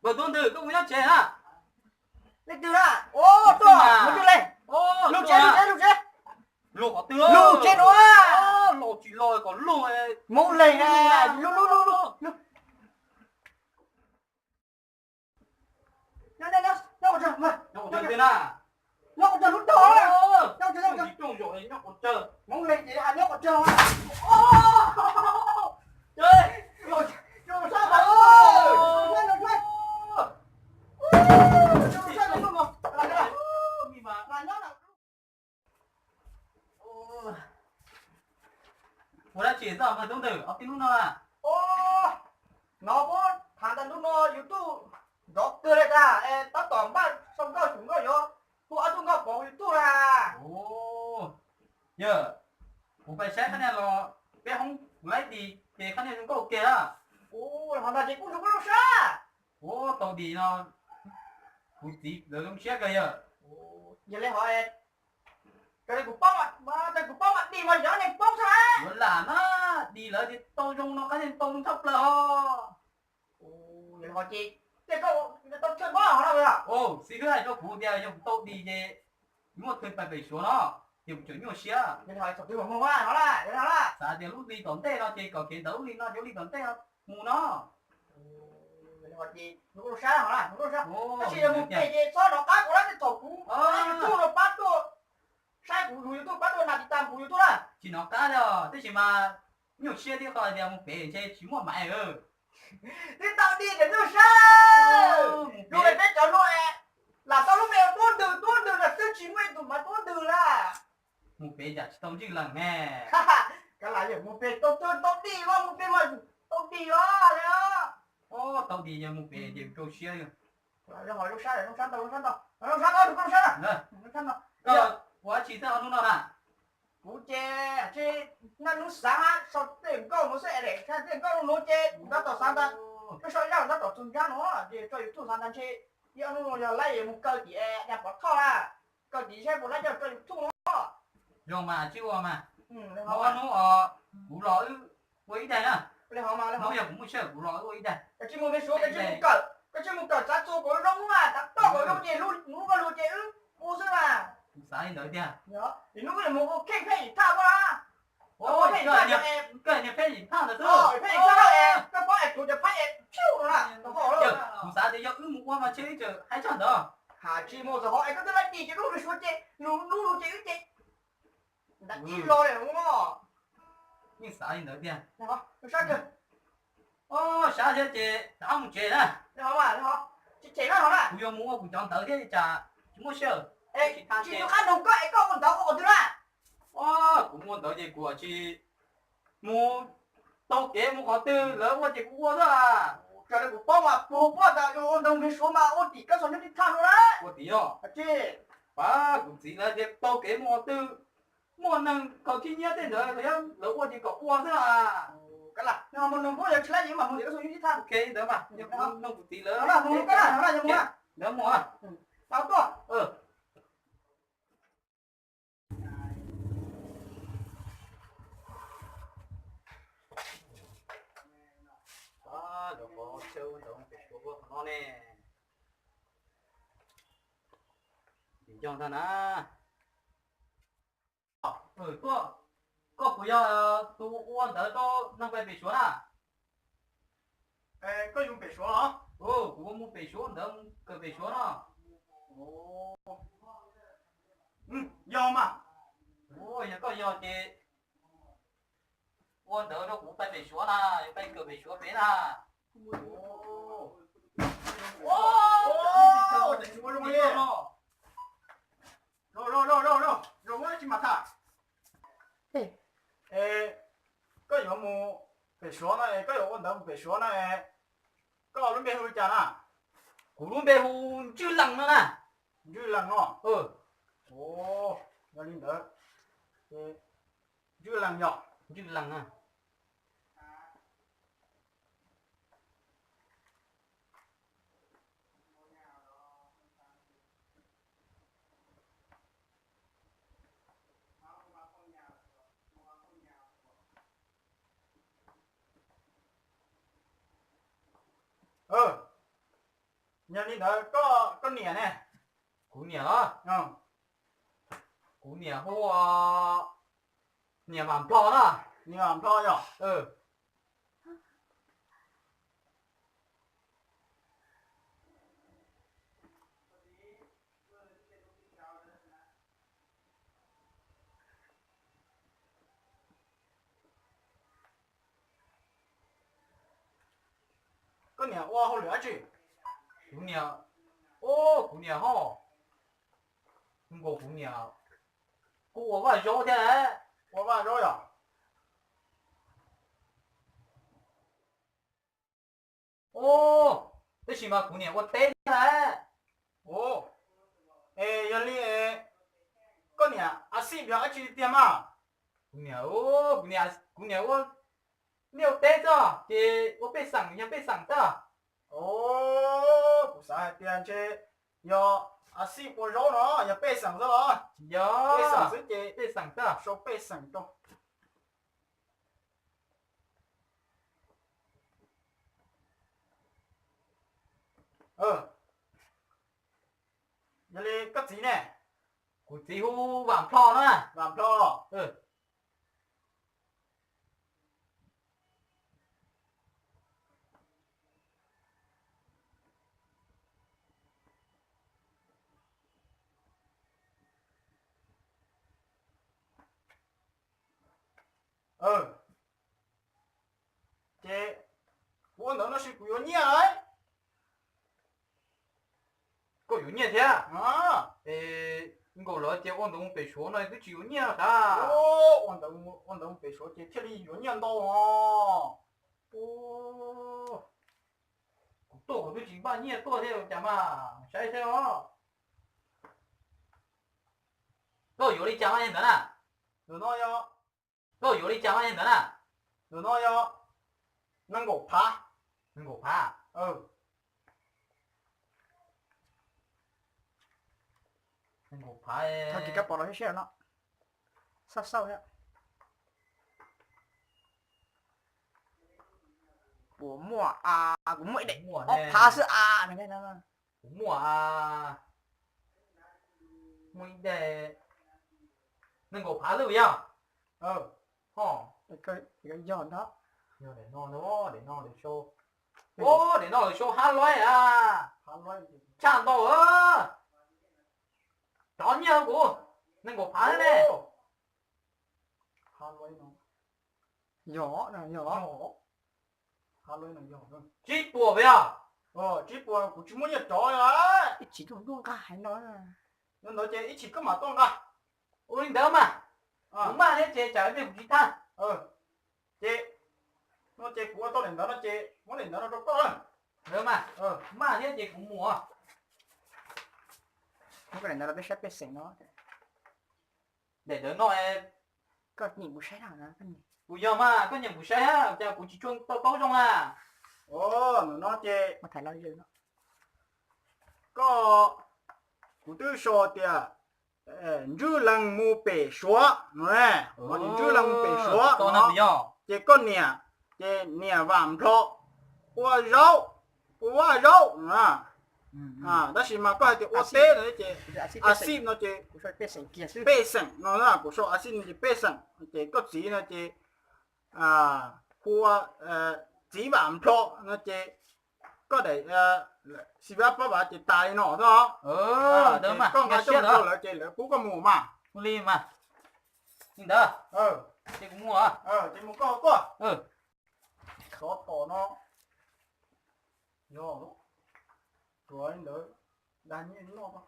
Npawg Tub Ntws, koj mus nyob tsev na. Leej twg na? Tuaj, mus twg li? Lug tsev, lug tsev, lug tsev. Lug qhov twg? Lug tsev no. Los tsis los kom lug. Mus leej na. Lug, lug, lug, lug. Nyob qhov twg na? Nyob qhov twg lub tog? Nyob qhov twg? Nyob qhov twg? Hmoob leej ces nyob qhov twg? Ua dab tsi txog npawg Tub Ntws ob peb hnub no na? Hnov puab tham tas ntu no YouTube nrov kawg li tas es tab tom npaj sau nkauj xyum nkauj yuav hu ob tug nkauj pov YouTube na. Yog, kuv pais saib qhab niag los peb hoob laib di ces qhab niag zoo nkauj kawg na. Ua li hov ntag ces kuj zoo nkauj sab. Ua tau di no kuv txiv lawv zoo siab kawg yog. Yog li hov, raws li kuv paub, raws kuv paub mas di mas yog neeg paub xwb na. Yuav lam na, di lawv ces tau zoo no qhab niag tau zoo tshaj plaws hos. Yog li hov ces tej koj tau thawj mob hov no. Xib hwb hais rau kuv tias yog kuv tau di ces muaj thawj pais pem Suav no, ces kuv tseem nyuaj siab. Yog li hov txhaum twg mam mus hov na, yog li hov na. Xav tias lub hli tom ntej no ces kom kev ntawd lub hli no ces lub hli tom ntej no mus no. Yog li hov ces nws kuj zoo sab hov na, nws kuj zoo sab. Tab sis yog mus pem ces txhob nov qab kuv na, tej thaum kuv YouTube no pab tuaj saib kuv lub YouTube, pab tuaj nas tis tas kuv YouTube na. Tsis nov qab li os, tab sis mas nyuaj siab thiab, qhov tias mus pem ntshe tsis muaj maiv. Twb tau di ces nyuaj sab. Zoo li peb cov no es lam tau lub npe ua Tub Ntws, Tub Ntws los twb tsis muaj ib tug maiv Tub Ntws na. Mus pem cas tsis tau ntswj lees ne. Kav liam, mus pem tau, tau di los, mus pem mas tau di os li. Tau di yog mus pem ces rau siab. Zoo sab, zoo sab ntau, zoo sab ntau, zoo sab ntau, zoo sab ntau. Ua dab tsi txog hnub no na? Kuv ces tsis, naj hnub xav sau tej nkauj no xwb es, tej nkauj no ces kuv tab tom xav ntag, koj sau ib zaj tab tom txog ntsab no ces tso YouTube xav ntag ntshe ib ob hnub no yog laib es mus kaw tim Nyab Pov Thoj na, kaw tim saib puas laib coj tso YouTube no. Zoo mas tsis ua mas, muaj ob hnub os, kuv los wb ua ib daim na. Hnub yog kuv muaj sij hawm kuv los wb ua ib daim. Koj tsis mus pem Suav, koj tsis mus kawm, koj tsis mus kawm txav txuas kom zoo na, txav toj kom zoo ces hnub koj lug ces wb ua xwb na. Kuv xav li ntawd tiag. Hnub koj mus ua kheej pheej yim thaj koj na. Koj niag pheej yim thaj ntawd xwb. Pheej yim thaj es koj paub es kuv cov phaib es pheej no na. Kuv xav tias yog wb mus ua mas ntshe wb tseem haib tshaj ntawd. Has tsis mus txog hov es koj twb laib dim ces wb mus Suav ces lug hnub lug ces wb ces ntawm ib lo li no. Yeej xav li ntawd tiag. Sab kawg. Sab thiab ces rov qab mus tsev na. Tsis them na, kuv yuav mus ua kuv cov ntawv thiab li cas tsis muaj sij hawm. Tsis muaj qab noog koj es koj ua ntawv ua qhov twg na? Kuv ua ntawv ces kuv tsis mus, tau kev mus qhov twg lawv ua ces kuv ua xwb. Raws li kuv paub mas puag puag tas ua ntawv pem Suav mas ua tim koj xos nyob tib thaj no na. Ua tim os. Pab kuv txiv lawv tias tau kev mus qhov twg, muaj neeg khaws khib nyiab tej ntawd lawv ua ces kom ua xwb. Kav liam, nws ho mus noog puab yog tsis laib ces mam mus tim koj xos nyob tib thaj. Ok, ntawd mas, yog kuv noog kuv txiv lawv, ntawd mus na. Tau tuaj. Lawv qhov chaw ua ntawv pem Suav qhov no ne, tsis nco ntag na. Koj puas yog tus ua ntawv rau neeg pem Suav na? Koj yuav pem Suav los? Kuv ua mus pem Suav ntawd, mus kawm pem Suav no. Yog mas. Yog koj yog ces ua ntawv rau kuv pais pem Suav na, yuav pais kawm pem Suav pem na. Koj yuav mus pem Suav no, koj yuav ua ntawv mus pem Suav no, koj lub npe hu li cas na? Kuv lub npe hu Ntswj Lees no na. Ntswj Lees no. Yog li ntawd, Ntswj Lees yog Ntswj Lees na. Yog li ntawd koj, koj niam ne? Kuv niam los? Kuv niam hu ua niam Vam Nplho na. Niam Vam Nplho yog? Koj niam ua hauj lwm dab tsi? Kuv niam, o, kuv niam ho, nkaus kuv niam kuj ua vaj zaub thiab. Ua vaj zaub yog? O, tab sis mas kuv niam ua teb thiab. O, es yog li koj niam a xij yog dab tsi tiag mas? Kuv niam, kuv niam, kuv niam ua, niaj ua teb xwb ces ua pej xeem, yog pej xeem xwb. O, kuv xav hais tias ntshe yog a xij ua zaub no yog pej xeem xwb los? Yog pej xeem xwb ces pej xeem xwb, sau pej xeem rau. Yog li koj txiv ne? Kuv txiv hu Vam Nplho na. Vam Nplho. Ces kuv ua ntawd no sis kuv yuav nyiaj lawm. Koj yuav nyiaj thiab? Es nkaus lawv tias ua ntawv mus pem Suav no twb tsis yuav nyiaj no sav. Ua ntawv mus pem Suav ces thiaj li yuav nyiaj ntau os. Kuv tuaj kuv twb tsis npaj nyiaj tuaj thiab, ua cas mas saib saib os. Koj yuav li cas mas li ntawd na? Ntawm no yog, koj yuav li cas mas li ntawd na? Ntawm no yog nees nkaum phav. Nees nkaum phav? Nees nkaum phav. Tag kis koj pom los siab siab no, xauj xauj thiab. Puas muaj a? Kuv muaj ib daim ob phav xwb a. Kuv muaj a, muaj ib daim nees nkaum phav xwb puas yog? Ho, yog ntag. Yog daim no, daim no lawv sau, o, daim no lawv sau hab loib a. Tshaj ntau, rov nyiaj rau kuv, nees nkaum phav xwb ne. Yog, yog. Tsib puas puas yog? Tsib puas kuv tsis muaj nyiaj rov li. Ib chim tuaj nqa hais no. Yog ntawd ces ib chim koj mam tuaj nqa. Ua li ntawd mas, kuv maj thiab ces tsam ib pliag kuv tsis thaj. Ces no ces kuv ua tau daim ntawv no ces muab daim ntawv no rau koj. Ntawd mas, maj thiab ces kuv mus. Muab daim ntawv no peb saib pej xeem no. Daim ntawv no, koj nyeem kuv saib na. Kuv yog mas koj nyeem kuv saib, cas kuv tsis tshua to taub zoo na. Ntawm no ces koj, kuv twb sau tias Ntswb Lees mus pem Suav no, Ntswb Lees mus pem Suav no, ces koj niam, ces niam Vam Nplho ua zaub, ua vaj zaub no. Tab sis mas koj hais tias ua teb no ces a xij no ces pej xeem no, kuv sau a xij no ces pej xeem, ces koj txiv no ces hu ua txiv Vam Nplho no ces koj daim xi vab pab vav ces tas li no xwb. Koj nqa coj mus rau lawv ces lawv pub koj mus mas. Li mas, li ntawd, ces kuv mus, ces mus koj tuaj. Xov tom no yog, tsuav li ntawd, dag nyiaj noj.